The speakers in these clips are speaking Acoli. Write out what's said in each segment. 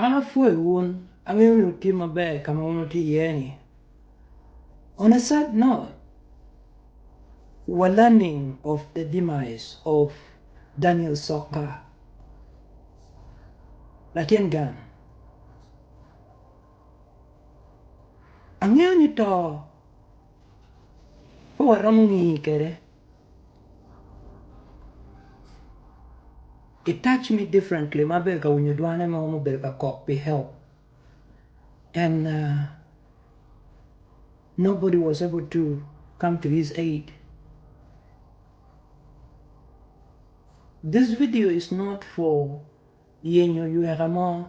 An apwoyo wun, angeyo ni wutye maber ka ma wun wutye iye-ni. On a sad note, we're learning of the demise of Daniel Soka, latin gang. Angeyo ni to pe waromo ngi kwede. It touch me differently ma abedo ka winyo dwane mo ma obedo ka kok pi help and nobody was able to come to his aid. This video is not for yenyo yweka mo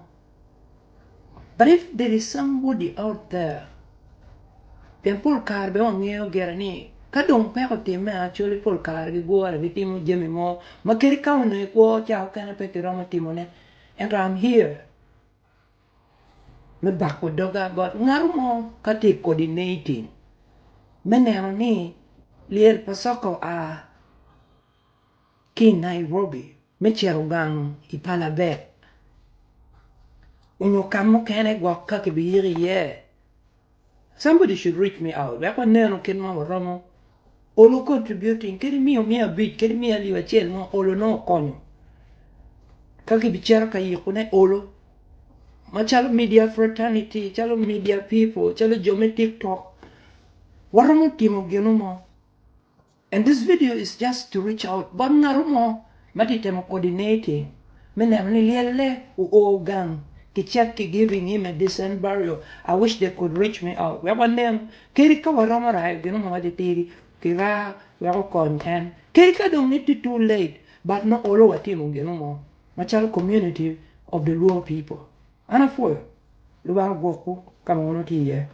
but if there is somebody out there pien pol kare bene wangeyo gire ni ka dong peko otimme actually pol kare gigure gitimo jami mo ma kadi ka onongo ikwo ca mukene pe kiromo timone ento I'm here me bako doga bot ngat mo ka tye i coordinating me neno ni lyel pa Soka oa ki i Nairobi me cito gang i Palabek onyo ka mukene gwok ka kibiyiko iye. Somebody should reach me out wek wanenu kit ma waromo olo contributing kadi miyo 500 kadi miyo alip acel mo olo nongo okonyo ka kibicito ka yikone olo macalo media fraternity calo media people calo jo me tiktok waromo timo gino mo. And this video is just to reach out bot ngato mo ma tye temo coordinating me neno ni lyelle oo gang ki cek ki giving him a decent burial I wish they could reach me out wek wanen kadi ka waromo rayo gino mo matitidi ki raa wek okony en kadi ka dong ni tye too late but nongo olo watimo gino mo macalo community of the Luo people. An apwoyo Lubanga ogwokwu ka ma wun wutye iye.